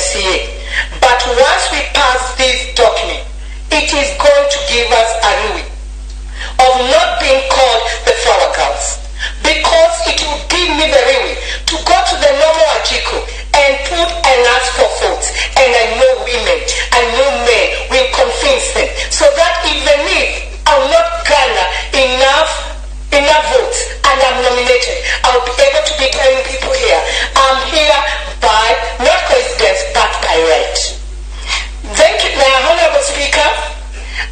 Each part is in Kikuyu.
MCA. But once we pass this document, it is going to give us a leeway of not being called the flower girls, because it will give me the leeway to go to the normal Wanjiku and put and ask for votes. And I know women, I know men will convince them, so that even if I'll not garner enough votes and I'm nominated, I'll be able to be telling people here, I'm here by not coincidence but by right. Thank you. Now, Honorable Speaker,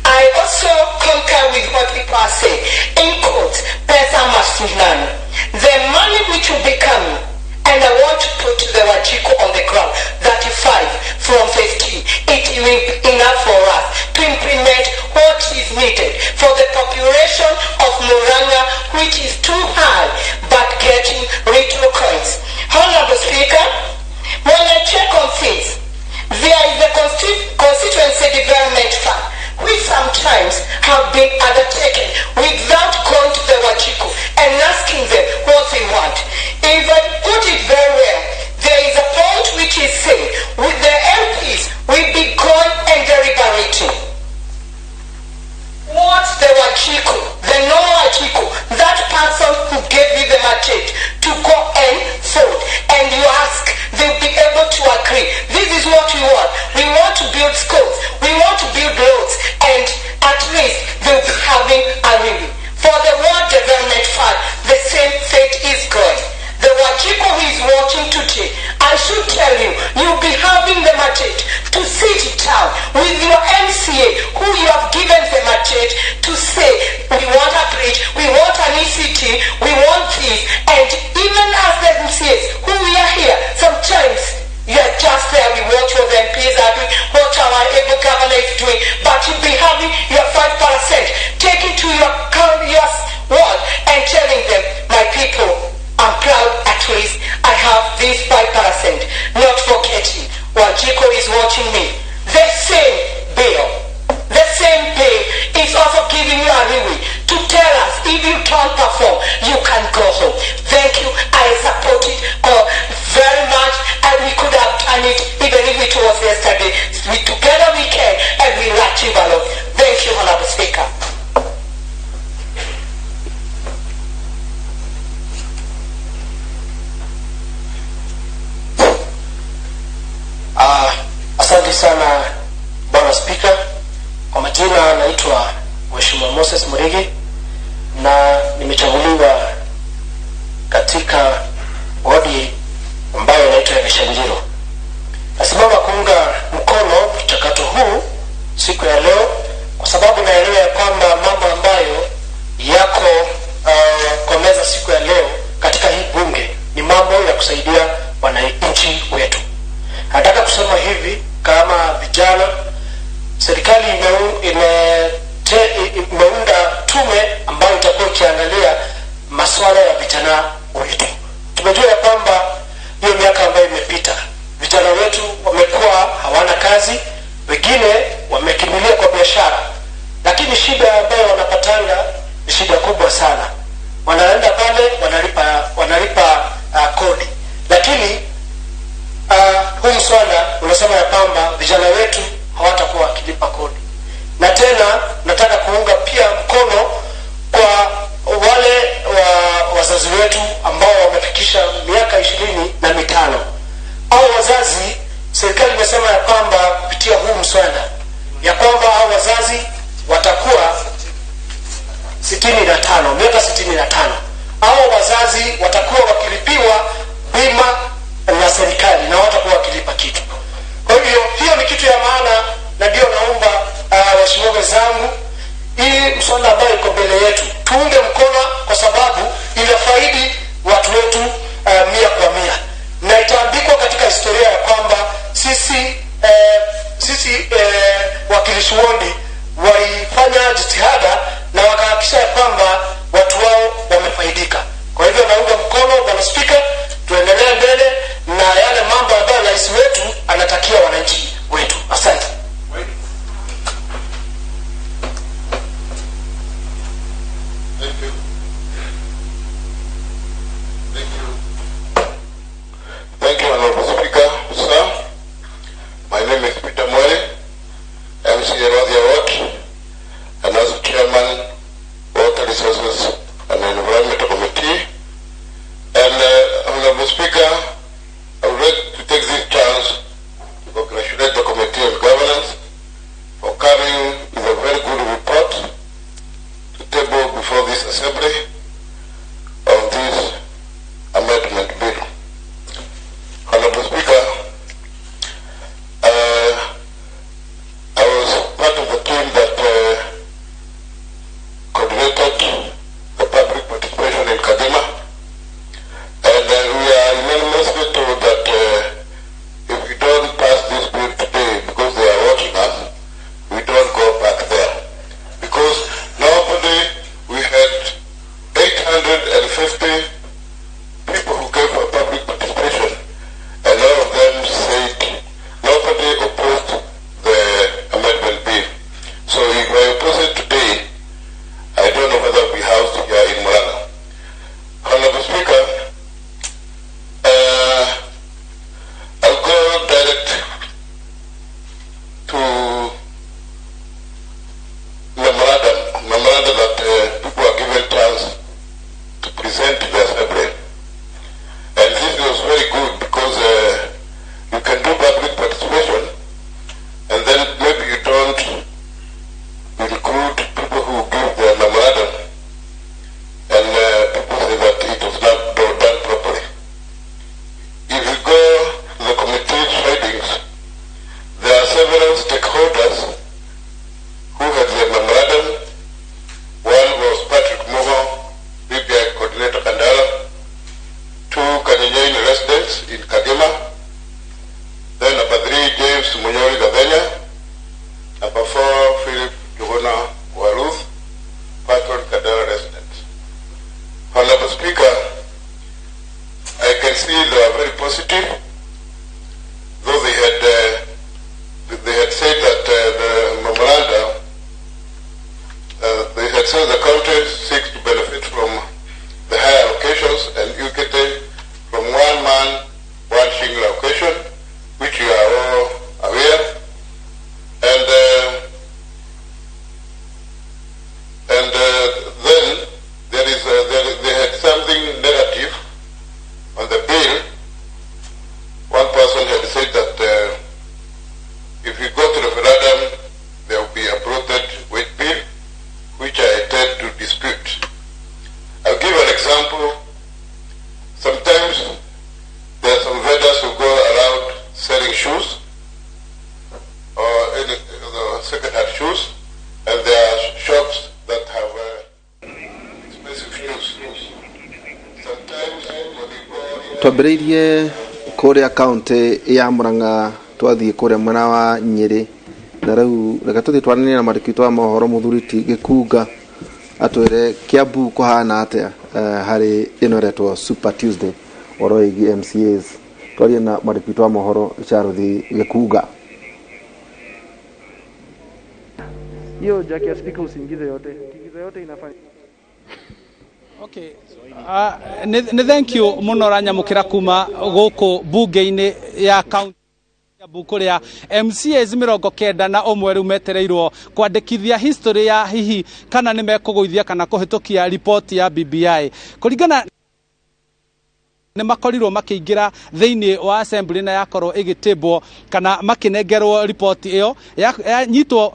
I also concur with what people are saying. In court, pesa mashinani. The money which will be coming, and I want to put the Wanjiku on the ground, 35 from 50, it will be enough for us to implement what is needed for the population of Murang'a, which is too high, but getting little coins. Honorable Speaker, when I check on things, there is a Constituency Development Fund, which sometimes have been undertaken without going to the Wanjiku and asking them what they want. If I put it very well, there is a point which is saying, with the MPs, we'll be going and deliberating. What the Wanjiku, the normal Wanjiku, that person who gave you the mandate to go and vote, and you ask, they'll be able to agree. This is what we want. We want to build schools. We want to build roads, and at least they'll be having a review. For the World Development Fund, the same fate is going. The Wanjiku who is watching today, I should tell you, you'll be having the mandate to sit down with your MCA, who you have given the mandate to say, we want a bridge, we want an ECT, we want this, and even as the MCAs, who we are here, sometimes you are just there, we watch what the MPs are doing, what our able governor is doing, but you'll be having your 5%, taking to your ward and telling them, my people, I'm proud at least I have this 5%. Not forgetting, Wanjiku is watching me. The same bill, the same bill is also giving you a leeway to tell us if you don't perform, you can go home. Thank you. I support it very much, and we could have done it even if it was yesterday. We, together we can, and we will achieve a lot. Thank you, Honorable Speaker. Asante sana Bwana Spika. Kwa majina naitwa Mheshimiwa Moses Murigi na nimechaguliwa katika wadi ambayo inaitwa Gichanjiro. Nasimama kuunga mkono mchakato huu siku ya leo kwa sababu naelewa ya kwamba mambo ambayo yako kwa meza siku ya leo katika hii bunge ni mambo ya kusaidia wananchi wetu. Nataka kusema hivi, kama vijana, serikali imeunda tume ambayo itakuwa ikiangalia masuala ya vijana wetu. Tumejua ya kwamba hiyo miaka ambayo imepita, vijana wetu wamekuwa hawana kazi, wengine wamekimbilia kwa biashara, lakini shida ambayo wanapatanga ni shida kubwa sana. Wanaenda pale wanalipa kodi, lakini huu mswada unasema ya kwamba vijana wetu hawatakuwa wakilipa kodi. Na tena nataka kuunga pia mkono kwa wale wazazi wetu ambao wamefikisha miaka 25. Au wazazi, serikali imesema ya kwamba kupitia huu mswada ya kwamba hao wazazi watakuwa 65, miaka 65. Hao wazazi watakuwa wakilipiwa bima na serikali na watakuwa wakilipa kitu. Kwa hivyo hiyo ni kitu ya maana, na ndio naomba waheshimiwa wenzangu, hii mswada ambayo iko mbele yetu tuunge mkono kwa sababu inafaidi watu wetu 100%, na itaandikwa katika historia ya kwamba sisi wakilishi wodi walifanya jitihada na wakahakikisha ya kwamba watu wao wamefaidika. Kwa hivyo naunga mkono Bwana Spika, tuendelee mbele na yale mambo ambayo Rais Twambĩrĩirie kũrĩa kaũntĩ ya Murang'a, twathiĩ kũrĩa mwena wa Nyĩrĩ, na rĩu reke tũthiĩ twaranĩrie na mwandĩki witũ wa mohoro mũthuri ti Gĩkunga atwĩre Kiambu kũhana atĩa harĩ ĩno ĩretwo Super Tuesday ũhoro wĩgiĩ MCAs. Twarie na mwandĩki witũ wa mohoro Charles Gĩkunga. Hiyo jack ya speaker usiingize yote. Ukiingiza yote inafanya Okay. Nĩ thank you mũno ũranyamũkĩra kuma gũkũ bunge-inĩ ya county Kiambu kũrĩa MCAs 91 rĩu metereirwo kwandĩkithia history ya hihi kana nĩ mekũgũithia kana kũhĩtũkia riboti ya BBI. Kũringana nĩ makorirwo makĩingĩra thĩinĩ wa assembly na yakorwo ĩgĩtĩmbwo kana makĩnengerwo riboti ĩyo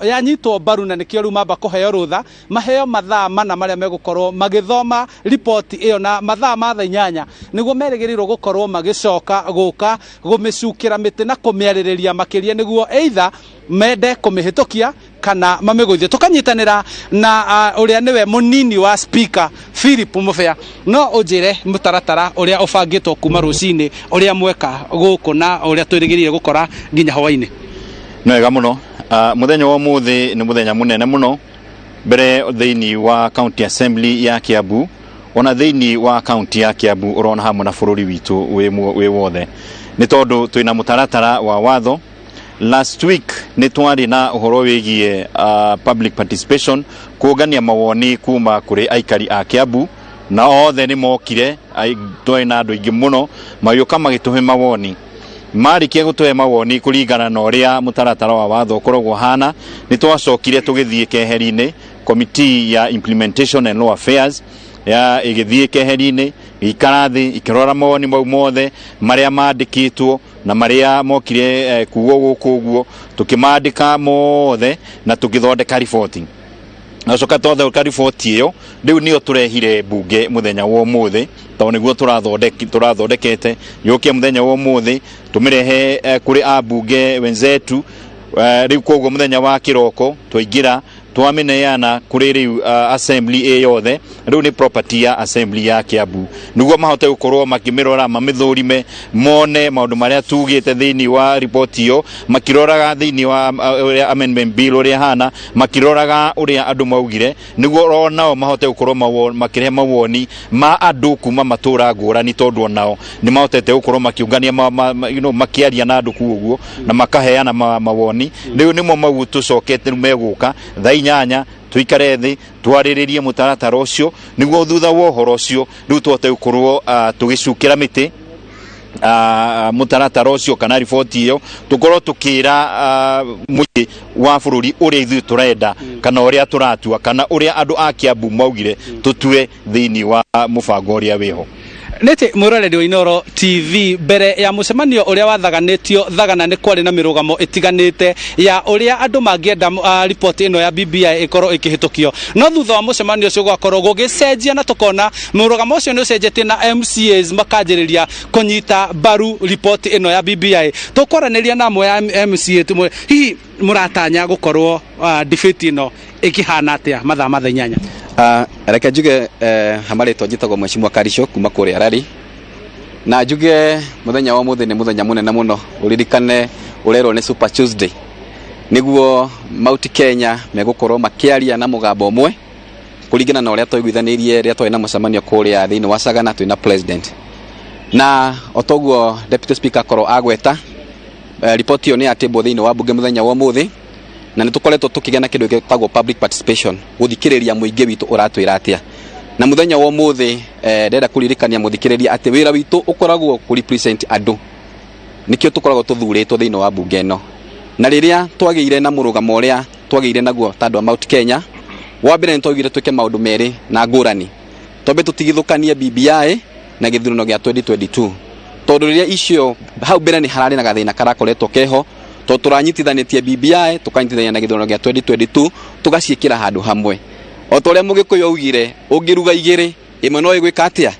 yanyitwo mbaru, na nĩkĩo rĩu mamba kũheo rũtha maheo mathaa mana marĩa megũkorwo magĩthoma riboti ĩyo, na mathaa ma thaa 8 nĩguo merĩgĩrĩirwo gũkorwo magĩcoka gũka kũmĩcukĩra mĩtĩ na kũmĩarĩrĩria makĩria, nĩguo either mende kũmĩhĩtũkia kana mamĩgũithie. Tũkanyitanĩra na ũrĩa nĩwe mũnini wa speaker Philip Mũbea. No ũnjĩre mũtaratara ũrĩa ũbangĩtwo kuma rũcinĩ ũrĩa mweka gũkũ na ũrĩa twĩrĩgĩrĩire gũkora nginya hwaĩ-inĩ? Nĩ wega mũno. Mũthenya wa ũmũthĩ nĩ mũthenya mũnene mũno mbere thĩinĩ wa county assembly ya Kiambu, ona thĩinĩ wa county ya Kiambu ũrona hamwe na bũrũri witũ wĩ wothe, nĩ tondũ twĩna mũtaratara wa watho. Last week nĩ twarĩ na ũhoro wĩgiĩ public participation, kũngania mawoni kuma kũrĩ aikari a Kiambu, na othe nĩ mokire. Twarĩ na andũ aingĩ mũno magĩũka magĩtũhe mawoni. Marĩkia gũtũhe mawoni kũringana na ũrĩa mũtaratara wa watho ũkoragwo hana, nĩ twacokire tũgĩthiĩ keheri-inĩ. Committee ya implementation and law affairs ya ĩgĩthiĩ keheri-inĩ, ĩgĩikara thĩ, ĩkĩrora mawoni mau mothe marĩa mandĩkĩtwo na marĩa mokire kuo gũkũ ũguo, tũkĩmandĩka mothe na tũgĩthondeka riboti. Nacoka twathondeka riboti ĩyo, rĩu nĩyo tũrehire mbunge mũthenya wa ũmũthĩ, tondũ nĩguo tũrathondekete yũke mũthenya wa ũmũthĩ tũmĩrehe kũrĩ ambunge wenzetu. Rĩu koguo mũthenya wa kĩroko twaingĩra twamĩneana kũrĩ rĩu assembly ĩ yothe. Rĩu nĩ property ya assembly ya Kiambu, nĩguo mahote gũkorwo makĩmĩrora, mamĩthũrime, mone maũndũ marĩa tugĩte thĩinĩ wa riboti ĩyo, makĩroraga thĩinĩ wa ũrĩa amendment bill ũrĩa hana, makĩroraga ũrĩa andũ maugire, nĩguo onao mahote gũkorwo makĩrehe mawoni ma andũ kuma matũra ngũrani, tondũ onao nĩ mahotete gũkorwo makĩũngania makĩaria na andũ kũu ũguo na makaheana mawoni. Rĩu nĩmo mau tũcokete, rĩu megũka thaa 8 tuikare thĩ twarĩrĩrie mũtaratara ũcio, nĩguo thutha wa ũhoro ũcio rĩu tũhote gũkorwo tũgĩcukĩra mĩtĩ mũtaratara ũcio kana riboti ĩyo, tũkorwo tũkĩra mũingĩ wa bũrũri ũrĩa ithuĩ tũrenda kana ũrĩa tũratua kana ũrĩa andũ a Kiambu maugire tũtue thĩinĩ wa mũbango ũrĩa wĩho. Nĩtĩ mwĩroreri wa Inooro TV, mbere ya mũcemanio ũrĩa wathaganĩtio thagana nĩ kwarĩ na mĩrũgamo ĩtiganĩte ya ũrĩa andũ mangĩenda riboti ĩno ya BBI ĩkorwo ĩkĩhĩtũkio, no thutha wa mũcemanio ũcio gwakorwo gũgĩcenjia na tũkona mũrũgamo ũcio nĩ ũcenjetie na MCAs makanjĩrĩria kũnyita mbaru riboti ĩno ya BBI. Tũkwaranĩria na amwe ya MCA tũmwe, hihi mũratanya gũkorwo debate ĩno ĩkĩhana atĩa mathaa ma thaa 8? Reke njuge hamarĩtwa njĩtagwo Mheshimiwa Karisho kuma kũrĩa Rari, na njuge mũthenya wa ũmũthĩ nĩ mũthenya mũnene mũno. Ũririkane ũrerwo nĩ Super Tuesday, nĩguo Mount Kenya megũkorwo makĩaria na mũgambo ũmwe kũringana na ũrĩa twaiguithanĩirie rĩrĩa twarĩ na mũcemanio kũrĩa thĩinĩ wa Sagana twĩna president. Na o toguo deputy speaker akorwo agweta, riboti ĩyo nĩ yatĩmbwo thĩinĩ wa bunge mũthenya wa ũmũthĩ, na nĩ tũkoretwo tũkĩgĩa na kĩndũ gĩtagwo public participation, gũthikĩrĩria mũingĩ witũ ũratwĩra atĩa. Na mũthenya wa ũmũthĩ ndĩrenda kũririkania mũthikĩrĩria atĩ wĩra witũ ũkoragwo kũ represent andũ, nĩkĩo tũkoragwo tũthurĩtwo thĩinĩ wa bunge ĩno. Na rĩrĩa twagĩire na mũrũgamo ũrĩa twagĩire naguo ta andũ a Mount Kenya, wa mbere nĩ twaugire twĩke maũndũ merĩ na ngũrani, twambe tũtigithũkanie BBI na gĩthurano gĩa 2022, tondũ rĩrĩa icio hau mbere nĩ hararĩ na gathĩna karakoretwo keho, tondũ tũranyitithanĩtie BBI tũkanyitithania na gĩthurano gĩa 2022, tũgaciĩkĩra handũ hamwe. O ta ũrĩa Mũgĩkũyũ augire, ũngĩruga igĩrĩ, ĩmwe no ĩgwĩka atĩa,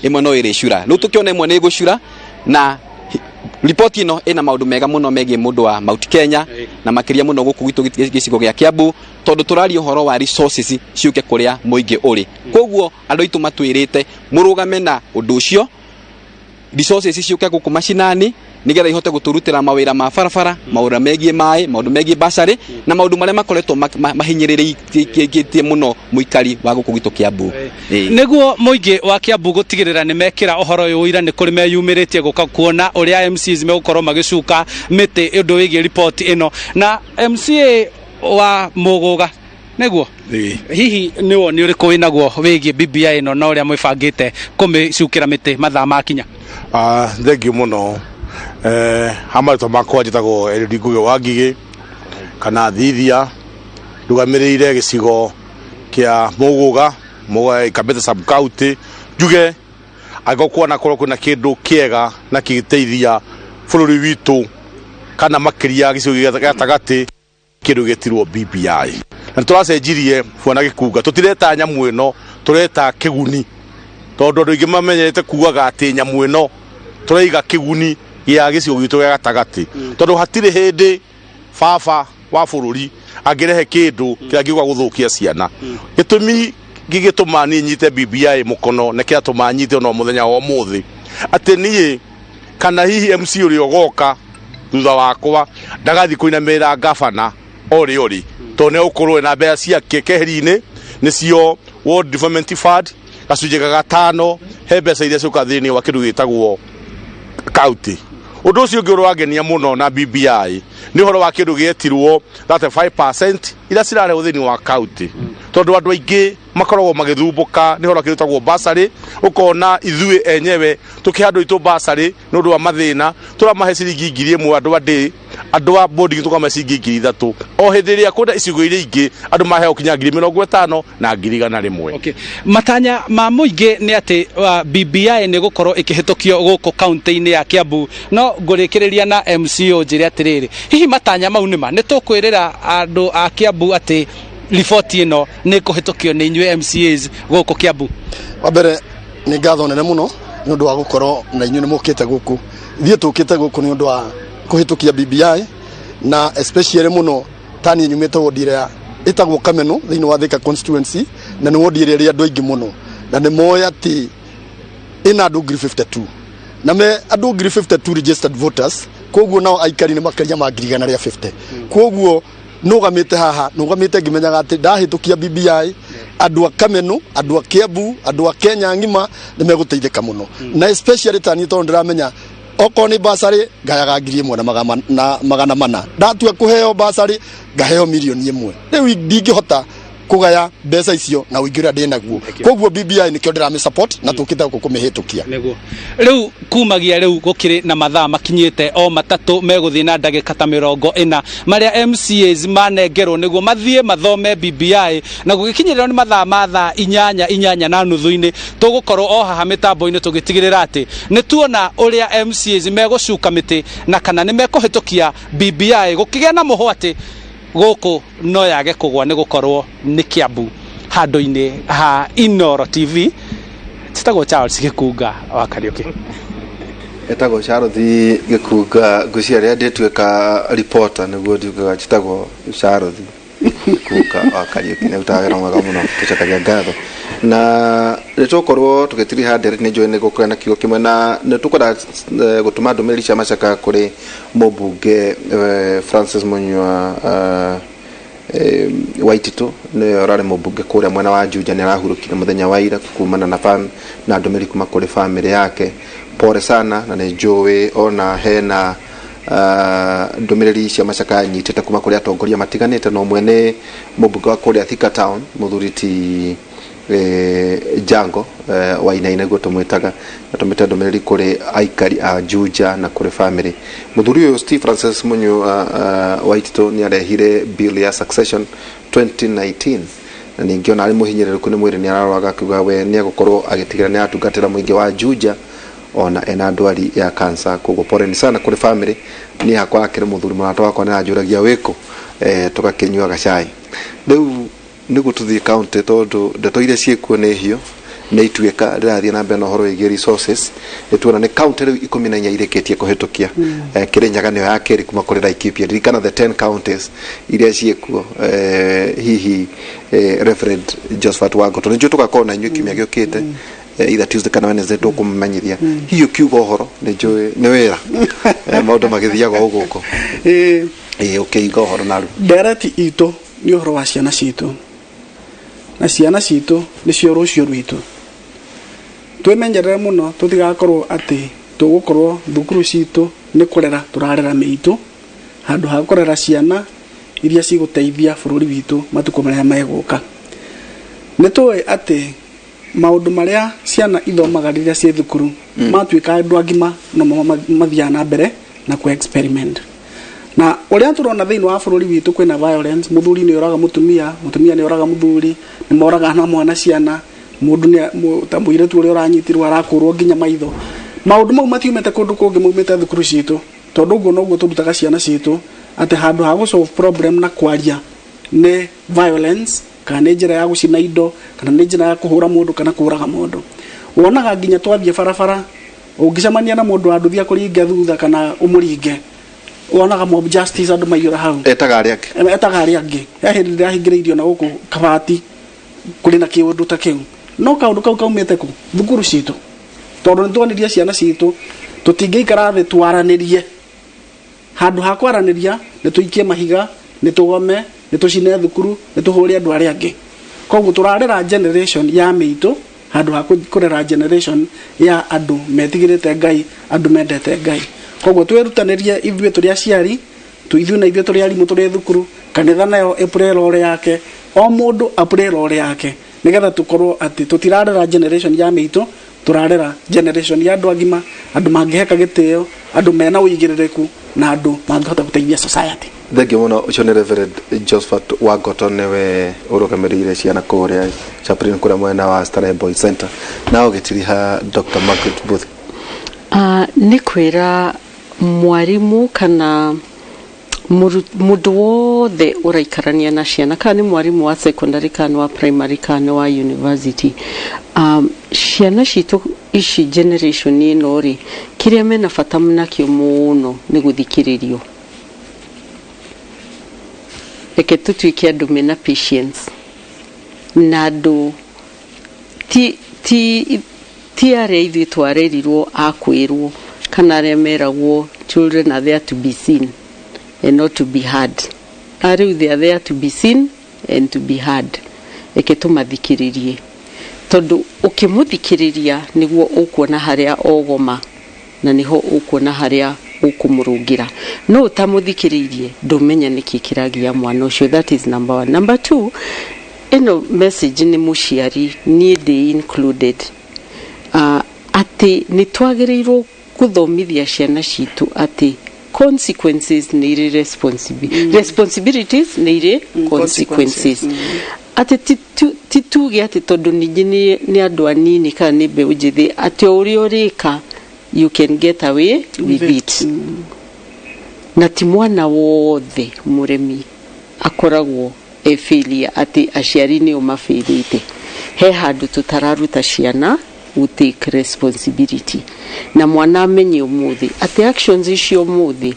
ĩmwe no ĩrĩcura. Rĩu tũkĩona ĩmwe nĩ ĩgũcura, na riboti ĩno ĩna maũndũ mega mũno megiĩ mũndũ wa Mount Kenya na makĩria mũno gũkũ gwitũ gĩcigo gĩa Kiambu, tondũ tũraria ũhoro wa resources ciũke kũrĩa mũingĩ ũrĩ. Koguo andũ aitũ matwĩrĩte mũrũgame na ũndũ ũcio. Resources ciũke gũkũ macinani nigetha ihote gũtũrutĩra mawĩra ma barabara, maũndũ megiĩ maĩ, maũndũ megiĩ basarĩ na maũndũ marĩa makoretwo mahinyĩrĩrĩtie mũno mũikari wa gũkũ gwitũ Kiambu. Nĩguo mũingĩ wa Kiambu gũtigĩrĩra nĩ mekĩra ũhoro ũyũ ũira, nĩ kũrĩ meyumĩrĩtie gũka kuona ũrĩa MCs megũkorwo magĩcuka mĩtĩ ũndũ wĩgiĩ riboti ĩno. Na MCA wa Mũgũga, nĩguo, hihi nĩ woni ũrĩkũ wĩnaguo wĩgiĩ BBI ĩno na ũrĩa mwĩbangĩte kũmĩcukĩra mĩtĩ mathaa makinya? Thank you mũno. Ha marĩtwa makwa njĩtagwo Eliud Ngũgĩ wa Ngigĩ kana Thithia, ndũgamĩrĩire gĩcigo kĩa Mũgũga, Mũgũga Kabete sub county. Njuge angĩkorwo kuona korwo kwĩna kĩndũ kĩega na kĩgĩteithia bũrũri witũ kana makĩria gĩcigo gĩa gatagatĩ, kĩndũ gĩtirwo BBI, na tũracenjirie bwana Gĩkunga, tũtireta nyamũ ĩno, tũreta kĩguni, tondũ andũ aingĩ mamenyerete kugaga atĩ nyamũ ĩno tũraiga kĩguni gĩa gĩcigo gitũ gĩa gatagatĩ, tondũ hatirĩ hĩndĩ baba wa bũrũri angĩrehe kĩndũ kĩrĩa kĩgũka gũthũkia ciana. Gĩtũmi gĩgĩtũma niĩ nyite BBI mũkono na kĩratũma nyite ona mũthenya wa ũmũthĩ atĩ niĩ kana hihi MC ũrĩa ũgoka thutha wakwa ndagathiĩ kũinamĩrĩra gabana orĩ orĩ, tondũ nĩ egũkorwo ena mbeca ciake keheri-inĩ, nĩcio World Development Fund gacunjĩ ga gatano he mbeca iria ciũkaga thĩinĩ wa kĩndũ gĩtagwo county. Ũndũ ũcio ũngĩ ũrĩa wangenia mũno na BBI nĩ ũhoro wa kĩndũ gĩetirwo 35% iria cirarehwo thĩinĩ wa county, tondũ andũ aingĩ makoragwo magĩthumbũka nĩ ũhoro wa kĩndũ gĩtagwo basarĩ. Ũkona ithuĩ enyewe tũkĩhe andũ aitũ basarĩ nĩ ũndũ wa mathĩna, tũramahe ciringi 1,000 andũ a ndĩ, andũ a boarding tũkamahe ciringi 3,000, o hĩndĩ ĩrĩa kwĩna icigo iria ingĩ andũ maheo kinya 50,000 na 100,000. Okay. Matanya ma mũingĩ nĩ atĩ BBI nĩ gũkorwo ĩkĩhĩtũkio gũkũ kaunti-inĩ ya Kiambu. No ngũrĩkĩrĩria na MCO njĩre atĩrĩrĩ, hihi matanya mau nĩma nĩ tũkwĩrĩra andũ a Kiambu atĩ riboti ĩno nĩ kũhĩtũkio nĩ inyuĩ MCAs gũkũ Kiambu? Wa mbere, nĩ ngatho nene mũno nĩ ũndũ wa gũkorwo na inyuĩ nĩ mũkĩte gũkũ. Ithuĩ tũkĩte gũkũ nĩ ũndũ wa kũhĩtũkia BBI, na especially mũno ta niĩ nyumĩte wodi ĩrĩa ĩtagwo Kameno thĩinĩ wa Thika constituency, na nĩ wodi ĩrĩa ĩrĩ andũ aingĩ mũno, na nĩ moĩ atĩ ĩna andũ 52,000, na me andũ 52,000 registered voters. Koguo nao aikari nĩ makĩria ma 150,000. Koguo nũgamĩte haha, nũgamĩte ngĩmenyaga atĩ ndahĩtũkia BBI, andũ a Kameno, andũ a Kiambu, andũ a Kenya ng'ima nĩ megũteithĩka mũno, na especially ta niĩ, tondũ ndĩramenya okorwo nĩ basarĩ ngayaga 1,000 na 400, ndatua kũheo basarĩ ngaheo 1,000,000. Rĩu ndingĩhota kũgaya mbeca icio na ũingĩ ũrĩa ndĩnaguo. Koguo BBI nĩkĩo ndĩramĩ support na tũkĩte gũkũ kũmĩhĩtũkia. Nĩguo rĩu kumagia rĩu gũkĩrĩ na mathaa makinyĩte o 3 megũthiĩ na ndagĩka ta 40 marĩa MCAs manengerwo nĩguo mathiĩ mathome BBI, na gũgĩkinyĩrĩrwo nĩ mathaa ma thaa 8, 8:30-inĩ, tũgũkorwo o haha mĩtambo-inĩ tũgĩtigĩrĩra atĩ nĩ tuona ũrĩa MCAs megũcuka mĩtĩ na kana nĩ mekũhĩtũkia BBI. Gũkĩgĩa na mũhwatĩ gũkũ no yage kũgwa nĩ gũkorwo nĩ Kiambu. Handũ-inĩ ha Inoro TV, citagwo Charles Gĩkunga wa Kariũki. Etagwo Charles Gĩkunga. Ngwĩciria rĩrĩa ndĩtuĩka reporter nĩguo ndiugaga njĩtagwo Charles Gĩkunga wa Kariũki. Nĩ arutaga wĩra mwega mũno, tũcokagia ngatho na nĩ tũgũkorwo tũgĩtiriha ndereti. Nĩ njũĩ nĩ gũkorwo na kiugo kĩmwe na nĩ tũkwenda gũtũma ndũmĩrĩri cia macaka kũrĩ mũmbunge Francis Munyua Waititu, nĩwe ũrarĩ mũmbunge kũrĩa mwena wa Juja. Nĩ arahurũkire mũthenya wa ira kumana na na ndũmĩrĩri kuma kũrĩ famĩlĩ yake. Pole sana, na nĩ njũĩ ona hena ndũmĩrĩri cia macaka nyitĩte kuma kũrĩ atongoria matiganĩte, na ũmwe nĩ mũmbunge wa kũrĩa Thika Town, mũthuri ti Jango Wainaina nĩguo tũmwĩtaga, na tũmĩte ndũmĩrĩri kũrĩ aikari a Juja na kũrĩ family. Mũthuri ũyũ Steve Francis Munyu Waititu nĩ arehire bill ya succession 2019, na ningĩ ona arĩ mũhinyĩrĩrĩku nĩ mwĩrĩ, nĩ ararwaga, akiuga we nĩ egũkorwo agĩtigĩra nĩ aratungatĩra mũingĩ wa Juja ona ena ndwari ya cancer. Koguo poleni sana kũrĩ family. Niĩ hakwa akĩrĩ mũthuri mũrata wakwa, nĩ aranjũragia wĩkũ, tũgakĩnyuaga cai. Rĩu nĩguo tũthiĩ county, tondũ ndeto iria ciĩkuo nĩ hiũ nĩ ituĩka rĩrathiĩ na mbere na ũhoro wĩgiĩ resources. Nĩ tuona nĩ county rĩu 14 irĩkĩtie kũhĩtũkia. Kĩrĩnyaga nĩyo ya kerĩ kuma kũrĩ Laikipia. Ririkana the 10 counties iria ciĩkuo. Hihi Reverend Josephat Wangoto, nĩ njũĩ tũgakorwo na inyuĩ kiumia gĩũkĩte. Either Tuesday kana Wednesday tũkũmũmenyithia. Hihi ũkiuga ũhoro nĩ njũĩ nĩ wĩra, maũndũ magĩthiaga o gũkũ. Ĩĩ, ũkĩiga ũhoro narua. Ndereti itũ nĩ ũhoro wa ciana citũ, na ciana citũ nĩcio rũciũ rwitũ. Twĩmenyerere mũno tũtigakorwo atĩ tũgũkorwo thukuru citũ nĩ kũrera tũrarera mĩitũ handũ ha kũrera ciana iria cigũteithia bũrũri witũ matukũ marĩa megũka. Nĩ tũĩ atĩ maũndũ marĩa ciana ithomaga rĩrĩa ciĩ thukuru, matuĩka andũ agima no mo mathiaga na mbere na ku experiment. Na ũrĩa tũrona thĩinĩ wa bũrũri witũ kwĩna violence, mũthuri nĩ oraga mũtumia, mũtumia nĩ oraga mũthuri, nĩ moraga na mwana ciana, mũndũ nĩ ta mũirĩtu ũrĩa ũranyitirwo arakũrwo nginya maitho. Maũndũ mau matiumĩte kũndũ kũngĩ, maumĩte thukuru citũ, tondũ ũguo noguo tũrutaga ciana citũ atĩ handũ ha gũ solve problem na kwaria nĩ violence, kana nĩ njĩra ya gũcina indo, kana nĩ njĩra ya kũhũra mũndũ kana kũraga mũndũ. Wonaga nginya twathiĩ barabara, ũngĩcemania na mũndũ wa nduthi akũringe thutha kana ũmũringe, wonaga mob justice, andũ maiyũra hau. Etaga arĩa angĩ. Etaga arĩa angĩ. He hĩndĩ ndĩrahingĩrĩirio na gũkũ kabati kũrĩ na kĩũndũ ta kĩu, no kaũndũ kau kaumĩte kũ? Thukuru citũ, tondũ nĩ tuonirie ciana citũ tũtingĩikara thĩ twaranĩrie. Handũ ha kwaranĩria nĩ tũikie mahiga, nĩ tũgome, nĩ tũcine thukuru, nĩ tũhũre andũ arĩa angĩ. Koguo tũrarera generation ya mĩitũ handũ ha kũrera generation ya andũ metigĩrĩte Ngai, andũ mendete Ngai. Koguo twĩrutanĩrie ithuĩ tũrĩ aciari, ithuĩ na ithuĩ tũrĩ arimũ, tũrĩ thukuru, kanitha nayo ĩplay role yake, o mũndũ aplay role yake, nĩgetha tũkorwo atĩ tũtirarera generation ya mĩitũ, tũrarera generation ya andũ agima, andũ mangĩheka gĩtĩo, andũ mena ũigĩrĩrĩku na andũ mangĩhota gũteithia society. Thengiũ mũno. Ũcio nĩ Reverend Josephat Wangoto, nĩwe ũrũgamĩrĩire ciana kũrĩa chaplain kũrĩa mwena wa Starehe Boys Center. Na ũgĩtiriha Dr. Margaret Booth. Nĩ kwĩra mwarimũ kana mũndũ wothe ũraikarania na ciana, kana nĩ mwarimũ wa secondary, kana nĩ wa primary, kana nĩ wa university, ciana citũ ici, generation ĩno rĩ, kĩrĩa mena bata nakĩo mũno nĩ gũthikĩrĩrio. Reke tũtuĩke andũ mena patience na andũ ti arĩa ithuĩ twarerirwo a kwĩrwo kana arĩa meragwo children are there to be seen and not to be heard. A rĩu they are there to be seen and to be heard. Reke tũmathikĩrĩrie, tondũ ũkĩmũthikĩrĩria nĩguo ũkuona harĩa ogoma na nĩho ũkuona harĩa ũkũmũrũngĩra. No ũtamũthikĩrĩirie ndũmenya nĩkĩ kĩragia mwana ũcio. That is number one. Number two, ĩno message nĩ mũciari, niĩ ndĩ included, atĩ nĩ twagĩrĩirwo gũthomithia ciana citũ atĩ consequences nĩ irĩ responsibilities nĩ irĩ consequences, atĩ ti tuge atĩ tondũ ningĩ nĩ andũ anini kana nĩ mbeũ njĩthĩ atĩ o ũrĩa ũrĩka you can get away with it. Na ti mwana wothe mũremi akoragwo e failure atĩ aciari nĩo mabĩrĩte. He handũ tũtararuta ciana who take responsibility, na mwana amenye ũmũthĩ atĩ actions icio ũmũthĩ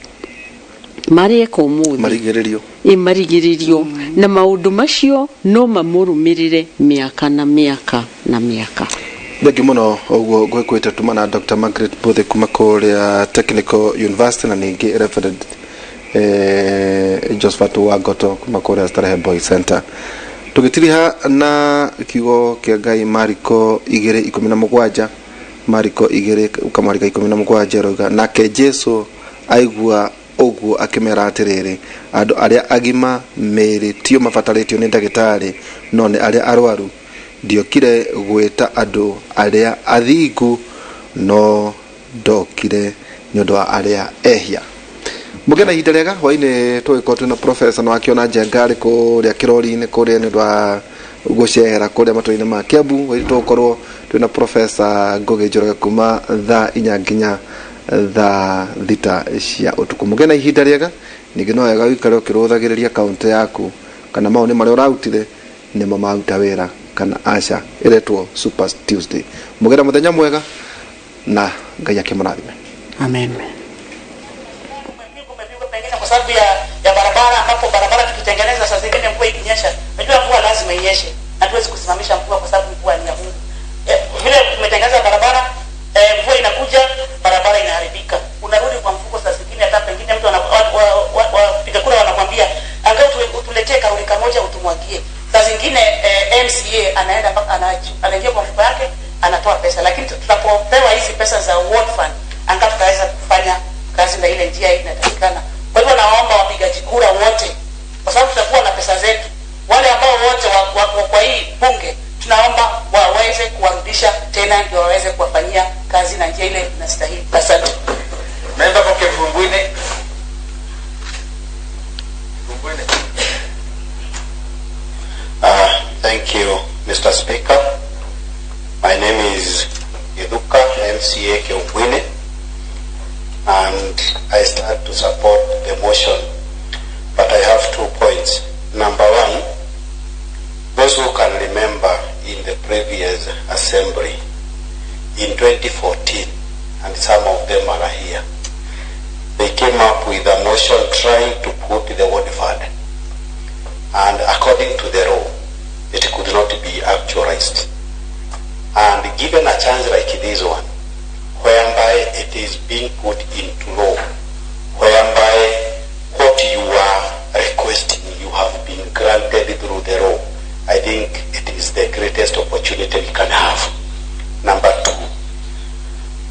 marĩeka ũmũthĩ marigĩrĩrio. Ĩ marigĩrĩrio, na maũndũ macio no mamũrũmĩrĩre mĩaka na mĩaka na mĩaka. Thengiũ mũno. Ũguo ngwĩkwĩte tuma na Dr. Margaret Bothe kuma kũrĩa Technical University, na ningĩ Reverend Josephat Wangoto kuma kũrĩa Starehe Boys Center. Tũgĩtiriha na kiugo kĩa Ngai, Mariko 2:17, Mariko 2:17 ĩrauga, "Nake Jesu aigua ũguo akĩmera atĩrĩrĩ, andũ arĩa agima mĩĩrĩ tio mabatarĩtio nĩ ndagĩtarĩ, no nĩ arĩa arwaru. Ndiokire gwĩta andũ arĩa athingu, no ndokire nĩ ũndũ wa arĩa ehia." Mũgĩe na ihinda rĩega. Hwainĩ tũgĩkorwo twĩna professor na wakĩona Njenga arĩ kũrĩa kĩrori-inĩ kũrĩa nĩ ũndũ wa gũcera kũrĩa matũra-inĩ ma Kiambu. Hwainĩ tũgũkorwo twĩna Professor Ngũgĩ Njoroge kuma thaa 4 nginya thaa 6 cia ũtukũ. Mũgĩe na ihinda rĩega. Ningĩ no wega ũikare ũkĩrũthagĩrĩria kaunti yaku kana maũndũ marĩa ũrarutire nĩmo maruta wĩra kana aca. Ĩretwo Super Tuesday. Mũgĩe na mũthenya mwega na Ngai akĩmũrathime. Amen. Pengine kwa sababu ya barabara, ambapo barabara tukitengeneza, saa zingine mvua ikinyesha, unajua mvua lazima inyeshe, hatuwezi kusimamisha mvua kwa sababu mvua ni ya Mungu. Vile tumetengeneza zingine MCA anaenda mpaka anaingia kwa mfuko yake anatoa pesa, lakini tutapopewa hizi pesa za ward fund angalau tutaweza kufanya kazi na ile njia inatakikana. Kwa hivyo nawaomba wapigaji kura wote, kwa sababu tutakuwa na pesa zetu, wale ambao wote wako kwa hii bunge tunaomba waweze kuwarudisha tena ndio waweze kuwafanyia kazi na njia ile inastahili. Asante. Member for Kivungwini. Kivungwini. Thank you, Mr. Speaker. My name is Githuka, MCA Kivungwini, and I start to support the motion, but I have 2 points. Number one, those who can remember in the previous assembly in 2014, and some of them are here, they came up with a motion trying to put the ward fund, and according to the law, it could not be actualized. And given a chance like this one, whereby it is being put into law, whereby what you are requesting you have been granted through the law, I think it is the greatest opportunity we can have. Number two,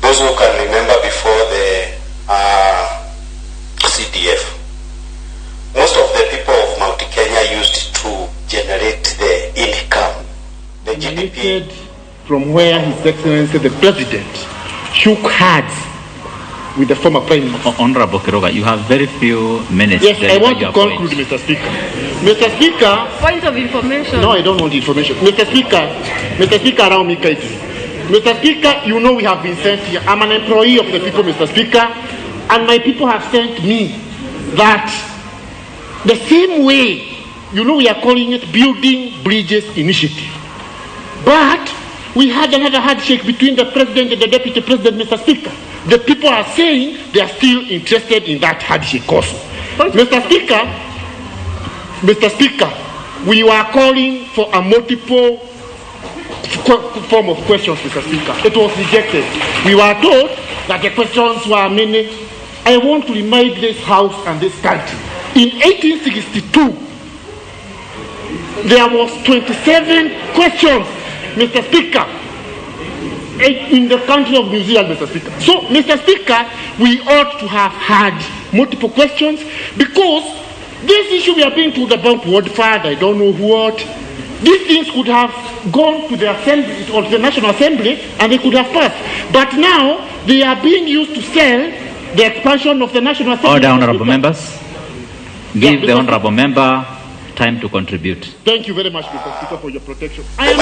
those who can remember before the CDF, most of the people of Mount Kenya used to generate the income, the GDP. From where His Excellency the President shook hands with the former Prime Minister. Honorable Kiroga, you have very few minutes. Yes, I want to conclude, Mr. Speaker. Mr. Speaker... Point of information. No, I don't want information. Mr. Speaker, allow me kindly. Mr. Speaker, you know we have been sent here. I'm an employee of the people, Mr. Speaker, and my people have sent me that the same way, you know we are calling it Building Bridges Initiative. But we had another handshake between the President and the Deputy President, Mr. Speaker. The people are saying they are still interested in that handshake also. Mr. Speaker, we were calling for a multiple form of questions, Mr. Speaker. It was rejected. We were told that the questions were many. I want to remind this House and this country, in 1862, there was 27 questions, Mr. Speaker, in the country of New Zealand, Mr. Speaker. So, Mr. Speaker, we ought to have had multiple questions, because this issue we are being told about ward fund, I don't know what, these things could have gone to the assembly or the National Assembly and they could have passed. But now they are being used to sell the expansion of the National Assembly. Order, honorable members. Give the honorable member time to contribute. Thank you very much, Mr. Speaker, for your protection. I am